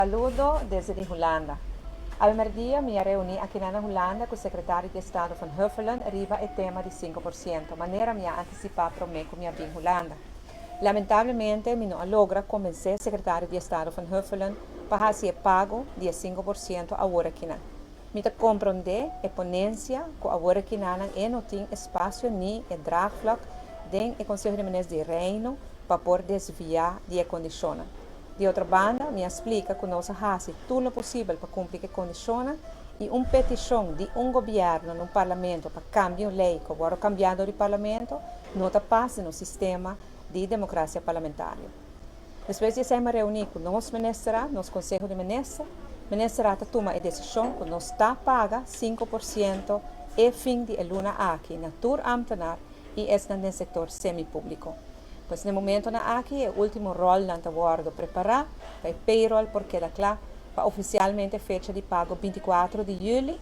Saludo desde di Hulanda. Awe merdia mi a reuni aki na Hulanda cu secretario di Estado Van Huffelen riba e tema di 5%, manera mi a anticipa prome cu mi a bin Hulanda. Lamentablemente mi no a logra convence secretario di Estado Van Huffelen pa haci e pago di 5% awor aki nan. Mi ta compronde e ponencia cu awor aki nan e no tin espacio ni e draagvlak den e Conseho di Minister di Reino pa por desvia di e condicion. Di otro banda, mi a splica cu nos a haci tur lo posibel pa cumpli cu e condicion y un peticion di un gobierno den parlamento pa cambia un ley cu awor cambia di parlamento no ta pasa den sistema di democracia parlamentario. Despues di esey a reuni cu nos minister, nos Conseho di Minister, minister a tuma e decision cu nos ta paga 5% e fin di luna aki na tur ambtenaar y esnan den sector semi-publico. Pues na e momento nan aki e ultimo rol nan ta wordo prepara pa payroll por keda cla pa oficialmente fecha di pago 24 di juli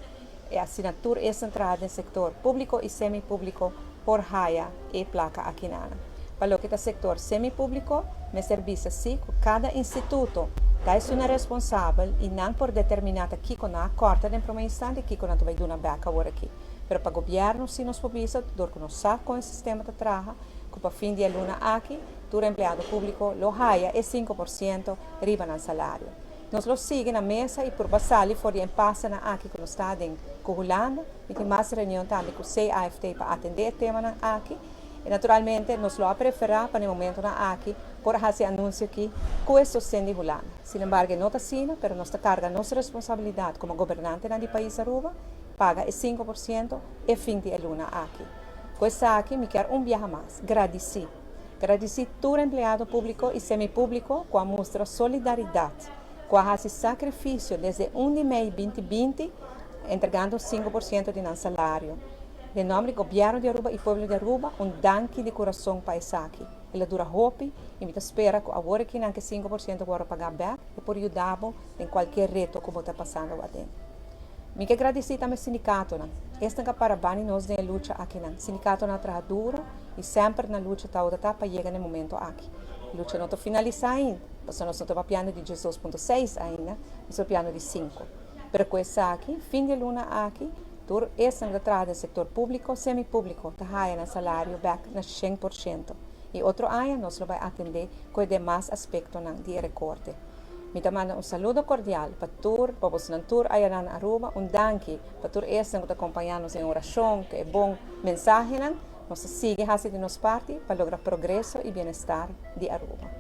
y asina tur esnan ta den sector publico y semi-publico por haya e placa aki nan. Pa loke ta sector semi-publico, mester bisa si cu cada instituto ta esun responsabel y nan por determina kico nan a corta den prome instante kico nan bay duna back awor aki. Pero pa gobierno si nos por bisa, dor cu nos sa con e sistema ta traha, cu pa fin di luna aki, tur empleado publico lo haya e 5% riba nan salario. Nos lo sigui na mesa y por sali for di e impasse nan aki cu nos ta den cu Hulanda, y tin mas reunion tambe cu CAFT pa atende e tema nan aki. Y naturalmente nos lo prefera pa e momento nan aki por haci anuncio aki cu e sosten di Hulanda. Sin embargo, no ta asina, pero nos ta carga nos responsabilidad como gobernante di pais Aruba, paga e 5% e fin di luna aki. Cu esaki, mi kier un biaha mas, gradici. Gradici tur empleado publico y semi-publico cu a mustra solidaridad, cu a haci sacrificio desde 1 di mei 2020, entregando 5% di nan salario. Den nomber di gobierno di Aruba y pueblo di Aruba, un danki di curason pa esaki. El a dura hopi y mi ta spera cu awor cu nan 5% awor paga back y por yuda den cualkier reto cu ta pasando aden. Mi kier gradici tambe sindicato nan. Esnan cu a para band'i nos den lucha aki nan. Sindicato nan a traha duro y semper na lucha ta ta pa yega na e momento aki. Lucha no ta finalisa ainda. Pasobra nos no ta papiando di 12.6 ainda, nos ta papiando di 5. Pero cu esaki, fin di luna aki, tur esnan ta traha den sector publico, semi-publico, ta haya nan salario back na 100%. Y otro aña nos lo bay atende cu demas aspecto nan di recorte. Mi ta manda un saludo cordial pa tur, pa boso tur aya na Aruba, un danki pa tur esnan cu ta acompaña nos den oracion, cu e bon mensahe nan, nos ta sigui haci di nos parti pa logra progreso y bienestar di Aruba.